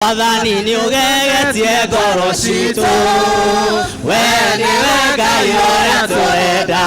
Mwathani nĩ ũgegetie ngoro citũ, we nĩwe Ngai ũrĩa tũrenda.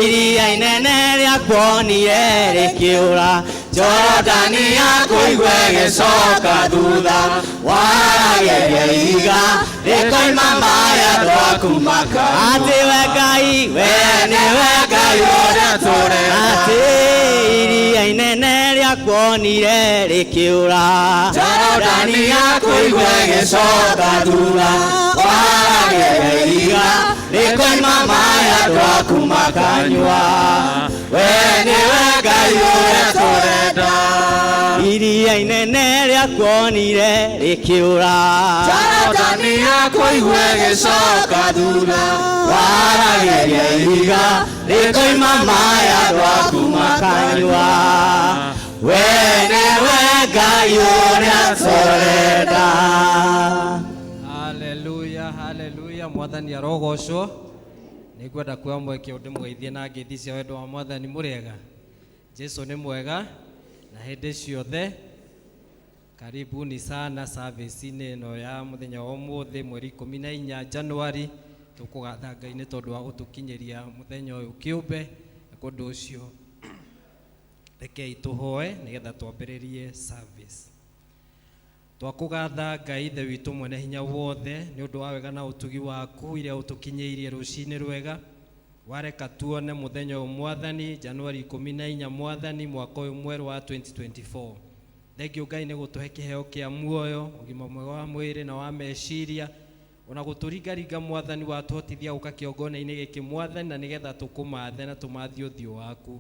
Iria inene rĩakuonire rĩkĩũra, Jorodani yakũigua ĩgĩcoka thutha, waragĩria ihiga rĩkoima maĩ andũ aku maka. Atĩ we Ngai, we nĩwe Ngai ũrĩa tũrenda. Atĩ iria inene rĩakuonire rĩkĩũra, Jorodani yakũigua ĩgĩcoka thutha, waragĩria ihiga rĩkoima maĩ andũ aku makanyua. We nĩwe Ngai ũrĩa tũrenda. Iria inene rĩakuonire rĩkĩũra, Jorodani yakũigua ĩgĩcoka thutha, waragĩria ihiga rĩkoima maĩ andũ aku makanyua. We nĩwe Ngai ũrĩa tũrenda. Haleluya, haleluya, Mwathani arogocwo. Nĩngwenda kuoya mweke ũyũ ndĩmũgeithie na ngeithi cia wendo wa Mwathani. Mũrĩega? Jesu nĩ mwega na hĩndĩ ciothe. Karibuni sana service-inĩ ĩno ya mũthenya wa ũmũthĩ, mweri 14 January. Tũkũgatha Ngai nĩ tondũ wa gũtũkinyĩria mũthenya ũyũ kĩũmbe. Na ũndũ ũcio rekei tũhoe nĩgetha twambĩrĩrie service. Twakũgatha Ngai Ithe witũ mwene hinya wothe nĩ ũndũ wa wega na ũtugi waku iria ũtũkinyĩirie rũcinĩ rwega. Wareka tuone mũthenya ũyũ Mwathani, Januari 14 Mwathani, mwaka ũyũ mwerũ wa 2024. Thengiũ Ngai nĩ gũtũhe kĩheo kĩa muoyo, ũgima mwega wa mwĩrĩ na wa meciria, ona gũtũringaringa Mwathani, watũhotithia gũka kĩongona-inĩ gĩkĩ Mwathani, na nĩgetha tũkũmathe na tũmathe ũthiũ waku.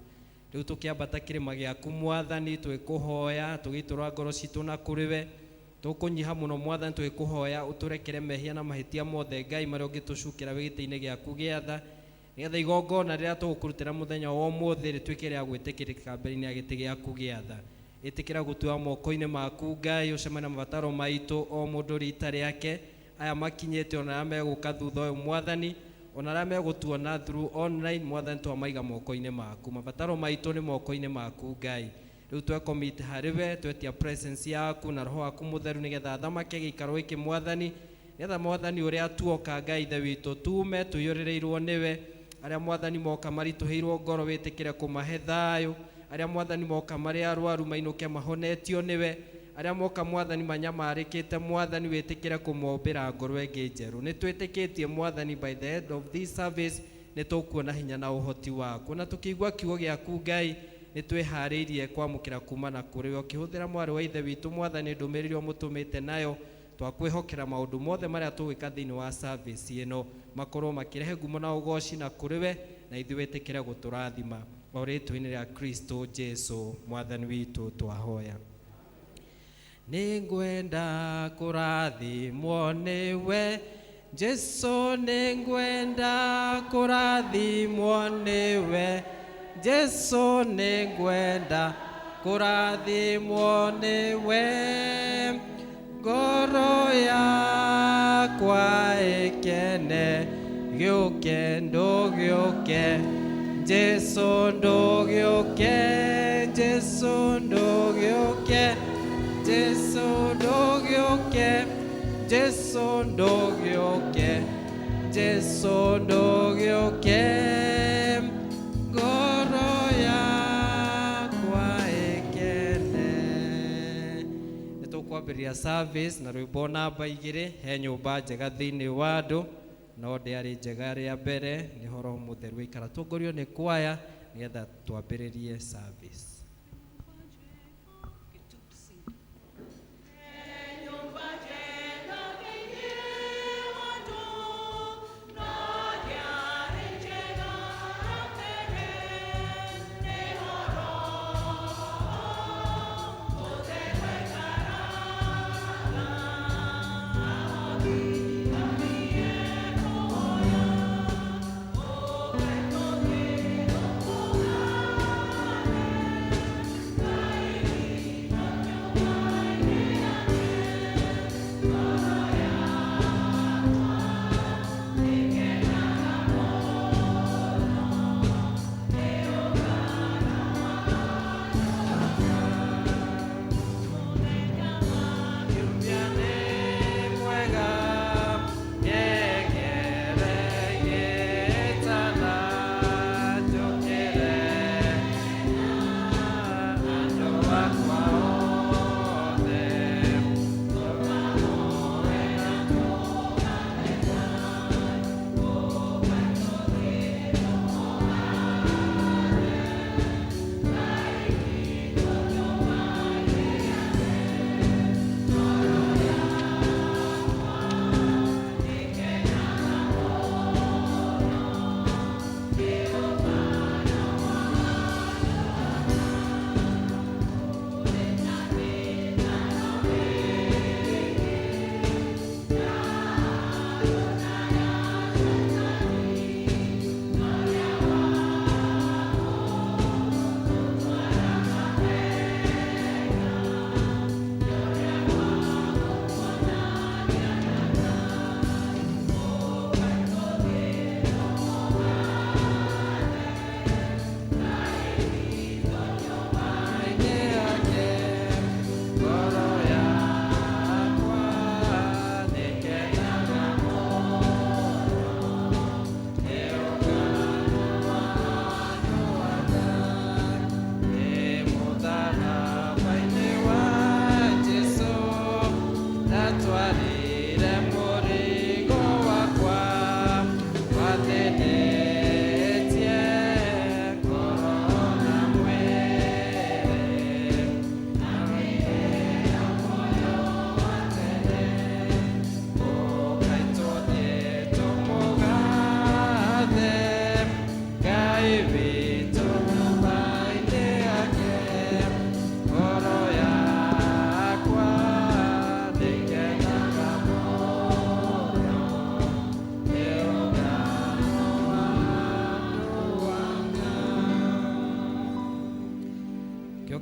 Rĩu tũkĩambata kĩrĩma gĩaku Mwathani, twĩkũhoya tũgĩitũrũra ngoro citũ na kũrĩ we. Tũkũnyiha mũno Mwathani, twĩkũhoya ũtũrekere mehia na mahĩtia mothe Ngai marĩa ũngĩtũcukĩra wĩ gĩtĩ-inĩ gĩaku gĩa tha, nĩgetha igongona rĩrĩa tũgũkũrutĩra mũthenya wa ũmũthĩ rĩtuĩke rĩa gwĩtĩkĩrĩka mbere-inĩ ya gĩtĩ gĩaku gĩa tha. Ĩtĩkĩra gũtuoya moko-inĩ maku Ngai, ũcemanie na mabataro maitũ o mũndũ rita rĩake, aya makinyĩte ona arĩa megũka thutha ũyũ Mwathani, ona arĩa megũtuona through online Mwathani, twamaiga moko-inĩ maku. Mabataro maitũ nĩ moko-inĩ maku Ngai. Rĩu twecommit harĩ we, twetia presence yaku na roho waku mũtheru nĩgetha athamake gĩikaro gĩkĩ Mwathani, nĩgetha Mwathani ũrĩa tuoka Ngai Ithe witũ tume tũiyũrĩrĩirwo nĩwe. Arĩa Mwathani moka maritũhĩirwo ngoro wĩtĩkĩre kũmahe thayũ, arĩa Mwathani moka marĩ arwaru mainũke mahonetio nĩwe, arĩa moka Mwathani manyamarĩkĩte Mwathani wĩtĩkĩre kũmombĩra ngoro ĩngĩ njerũ. Nĩ twĩtĩkĩtie Mwathani by the end of this service nĩ tũkuona hinya na ũhoti waku, na tũkĩigua kiugo gĩaku Ngai nĩ twĩharĩirie kwamũkĩra kuma na kũrĩ we, ũkĩhũthĩra mwarĩ wa Ithe witũ Mwathani ndũmĩrĩri ũmũtũmĩte nayo. Twakwĩhokera maũndũ mothe marĩa tũgwĩka thĩinĩ wa service ĩno makorwo makĩrehe ngumo na ũgoci na kũrĩ we, na ithuĩ wĩtĩkĩre gũtũrathima o rĩtwa-inĩ rĩa Kristo Jesu Mwathani witũ twahoya. Nĩngwenda kũrathimwo nĩwe Jesu, nĩngwenda kũrathimwo nĩwe Jesu, nĩngwenda kũrathimwo nĩwe, ngoro yakwa ĩkene, gĩũke ndũgĩũke Jesu, ndũgĩũke Jesu, ndũgĩũke Jesu, ndũgĩũke Jesu, ndũgĩũke Jesu, ndũgĩũke, ngoro yakwa ĩkene. Nĩ tũkwambĩrĩria service na rwĩmbo namba 2, he nyũmba njega thĩinĩ wa andũ, no ndĩarĩ njega rĩa mbere, nĩ horo mũtheru waikara. Tongorio nĩ kwaya nĩgetha twambĩrĩrie service.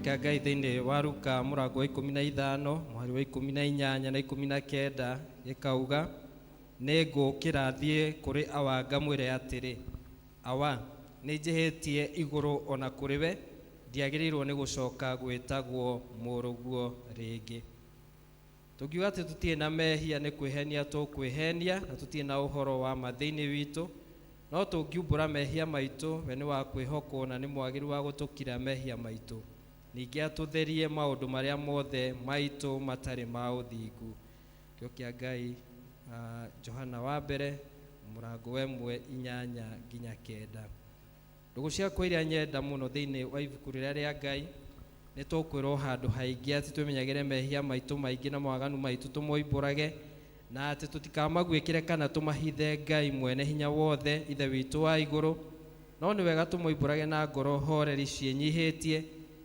Kĩa Ngai thĩinĩ wa Luka mũrango wa 15 mũhari wa 18 na 19 gĩkauga, nĩ ngũũkĩra thiĩ kũrĩ awa ngamwĩre atĩrĩ, awa, nĩ njĩhĩtie igũrũ ona kũrĩ we, ndiagĩrĩirwo nĩ gũcoka gwĩtagwo mũrũguo rĩngĩ. Tũngiuga atĩ tũtirĩ na mehia nĩ kwĩhenia tũkwĩhenia na tũtirĩ na ũhoro wa ma thĩinĩ witũ, no tũngiumbũra mehia maitũ, we nĩ wa kwĩhokwo na nĩ mwagĩrĩru wa gũtũkira mehia maitũ, ningĩ atũtherie maũndũ marĩa mothe maitũ matarĩ ma ũthingu. Kĩo kĩa Ngai, Johana wa mbere mũrango wa 1 8 nginya 9. Ndũgũ ciakwa iria nyenda mũno thĩinĩ wa ibuku rĩrĩa rĩa Ngai, nĩ tũkwĩrwo handũ haingĩ atĩ twĩmenyagĩre mehia maitũ maingĩ na mawaganu maitũ tũmoimbũrage, na atĩ tũtikamaguĩkĩre kana tũmahithe Ngai mwene hinya wothe Ithe witũ wa igũrũ, no nĩ wega tũmoimbũrage na ngoro horeri ciĩnyihĩtie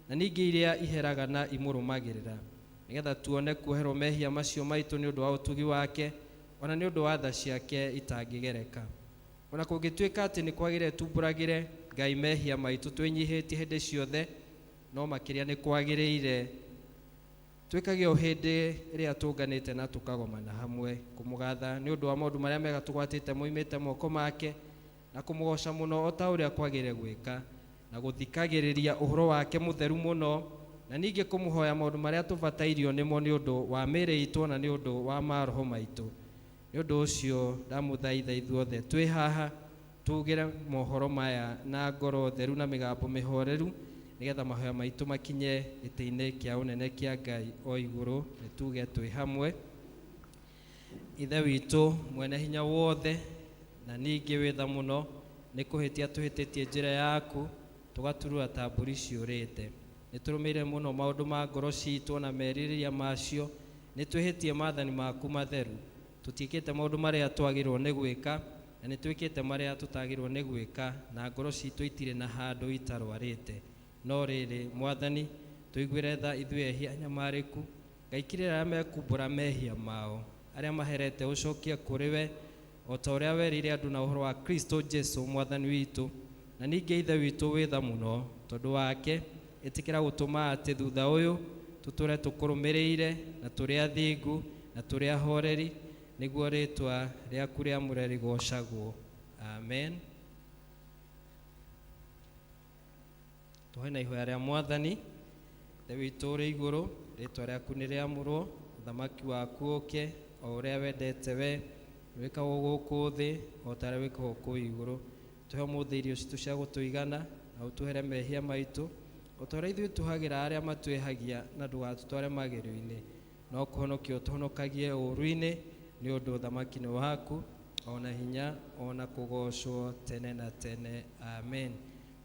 na ningĩ iria iheraga na imũrũmagĩrĩra, nĩgetha tuone kuoherwo mehia macio maitũ nĩ ũndũ wa ũtugi wake ona nĩ ũndũ wa tha ciake itangĩgereka. Ona kũngĩtuĩka atĩ nĩ kwagĩrĩire tumbũragĩre Ngai mehia maitũ twĩnyihĩtie hĩndĩ ciothe, no makĩria nĩ kwagĩrĩire twĩkage o hĩndĩ ĩrĩa tũnganĩte na tũkagomana hamwe, kũmũgatha nĩ ũndũ wa maũndũ marĩa mega tũgwatĩte moimĩte moko make, na kũmũgoca mũno o ta ũrĩa kwagĩrĩire gwĩka, na gũthikagĩrĩria ũhoro wake mũtheru mũno, na ningĩ kũmũhoya maũndũ marĩa tũbatairio nĩmo nĩ ũndũ wa mĩĩrĩ itũ na nĩ ũndũ wa maroho maitũ. Nĩ ũndũ ũcio ndamũthaitha ithuothe twĩ haha tugĩre mohoro maya na ngoro theru na mĩgambo mĩhoreru, nĩgetha mahoya maitũ makinye gĩtĩ-inĩ kĩa ũnene kĩa Ngai o igũrũ. Nĩ tuge twĩ hamwe. Ithe witũ mwene hinya wothe na ningĩ wĩ tha mũno, nĩ kũhĩtia tũhĩtĩtie njĩra yaku, tũgaturura ta mbũri ciũrĩte. Nĩ tũrũmĩrĩire mũno maũndũ ma ngoro citũ na merirĩria macio, nĩ twĩhĩtie maathani maku matheru. Tũtiĩkĩte maũndũ marĩa twagĩrĩirwo nĩ gwĩka, na nĩ twĩkĩte marĩa tũtagĩrĩirwo nĩ gwĩka, na ngoro citũ itirĩ na handũ itarwarĩte. No rĩrĩ, Mwathani, tũiguĩre tha ithuĩ ehia anyamarĩku, Ngaikirĩra arĩa mekumbũra mehia mao, arĩa maherete ũcokie kũrĩ we, o ta ũrĩa werĩire andũ na ũhoro wa Kristo Jesu Mwathani witũ. Na ningĩ Ithe witũ wĩ tha mũno, tondũ wake ĩtĩkĩra gũtũma atĩ thutha ũyũ tũtũre tũkũrũmĩrĩire na tũrĩ athingu na tũrĩ ahoreri, nĩguo rĩtwa rĩaku rĩamũre rĩgocagwo. Amen. Tũhe na ihoya rĩa Mwathani. Ithe witũ ũrĩ igũrũ, rĩtwa rĩaku nĩ rĩamũrwo, ũthamaki waku ũke o ũrĩa wendete we, wĩkagwo gũkũ thĩ o ta ũrĩa wĩkagwo kũu igũrũ. Tũhe ũmũthĩ irio citũ cia gũtũigana, na ũtũhere mehia maitũ o ta ũrĩa ithuĩ tũhagĩra arĩa matwĩhagia, na ndũgatũtware magerio-inĩ, no kũhonokia ũtũhonokagie ũũru-inĩ, nĩ ũndũ ũthamaki nĩ waku, ona hinya, ona kũgocwo tene na tene. Amen.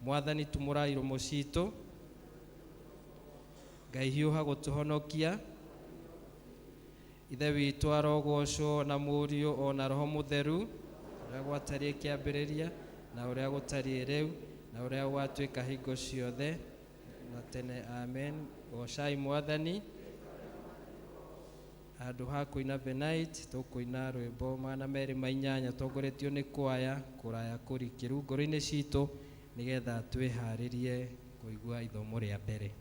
Mwathani, tumũra iromo citũ. Ngai hiũha gũtũhonokia. Ithe witũ arogocwo na Mũriũ o na Roho Mũtheru, ũrĩa gwatariĩ kĩambĩrĩria na ũrĩa gũtariĩ rĩu na ũrĩa gwatuĩka hingo ciothe na tene. Amen. Gocai Mwathani. Handũ ha kũina Benite, tũkũina rwĩmbo 208 tongoretio nĩ kwaya kũraya kũrikĩru ngoro-inĩ citũ, nĩgetha twĩharĩrie kũigua ithomo rĩa mbere.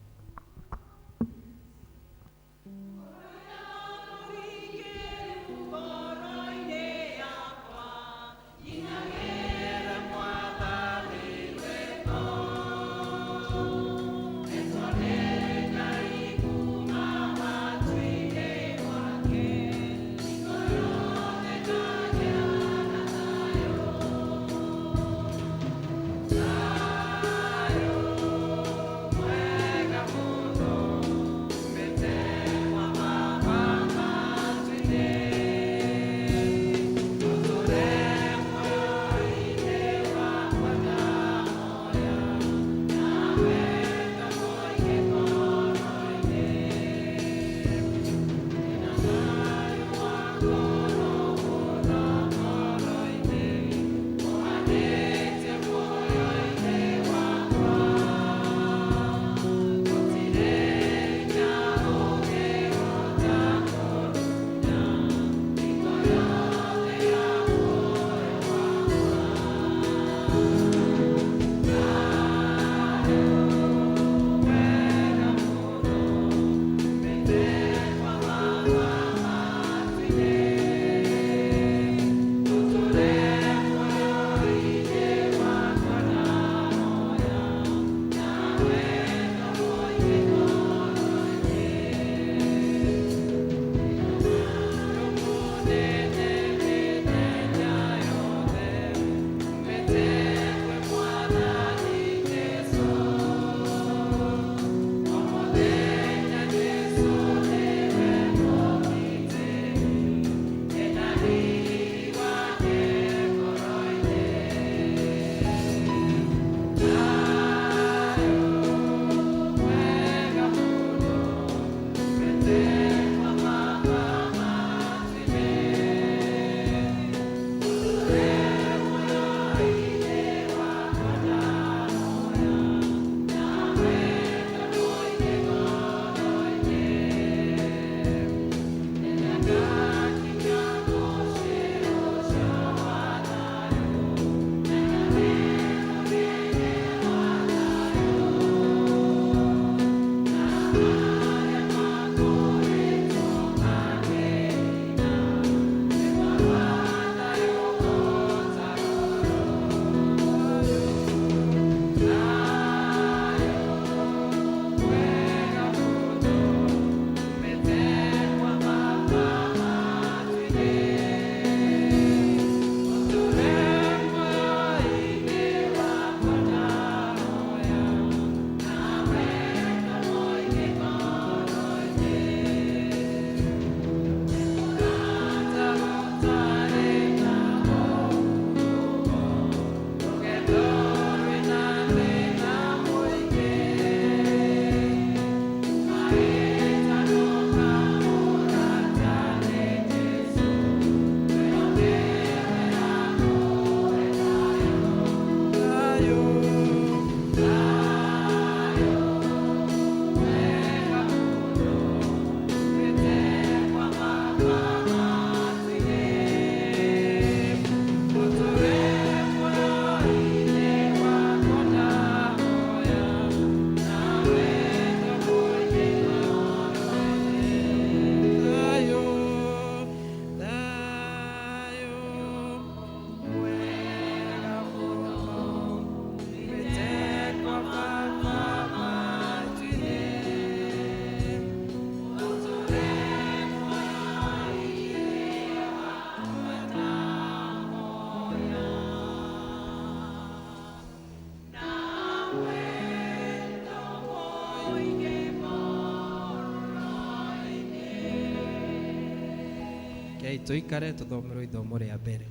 Kei tuikare tuthomerwo ithomo ria mbere.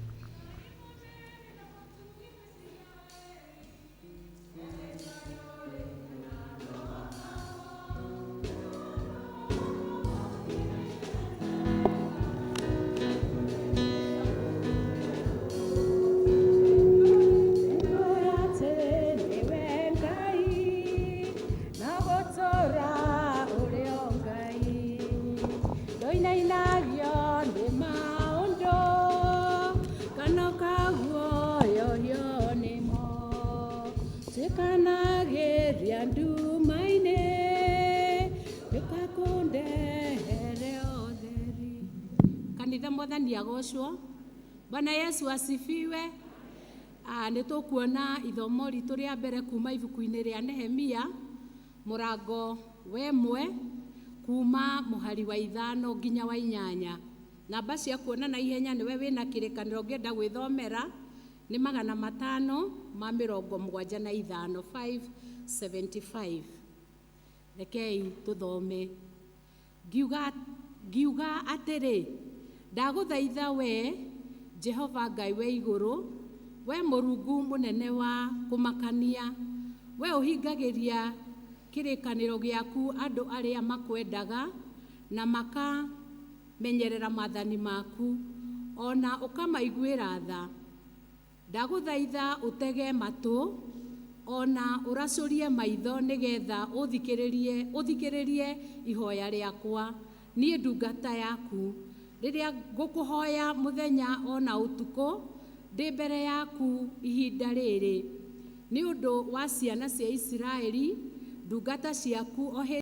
Kanitha mwathani agocwo. Bwana Yesu asifiwe. Nĩ tũkuona ithomo ritũ rĩa mbere kuma ibuku-inĩ rĩa Nehemia mũrango wa 1 kuma mũhari wa 5 nginya wa 8. Namba cia kuona na ihenya nĩwe wĩna kĩrĩkanĩro ũngĩenda gwĩthomera nĩ 575, 575. Rekei tũthome. Ngiuga atĩrĩ, ndagũthaitha we Jehova Ngai wa igũrũ, we Mũrungu mũnene wa kũmakania, we ũhingagĩria kĩrĩkanĩro gĩaku andũ arĩa makwendaga na makamenyerera maathani maku, ona ũkamaiguĩra tha. Ndagũthaitha ũtege matũ ona ũracũrie maitho nĩgetha ũthikĩrĩrie ihoya rĩakwa niĩ ndungata yaku, rĩrĩa ngũkũhoya mũthenya ona ũtukũ ndĩ mbere yaku ihinda rĩrĩ, nĩ ũndũ wa ciana cia Isiraeli ndungata ciaku o hĩndĩ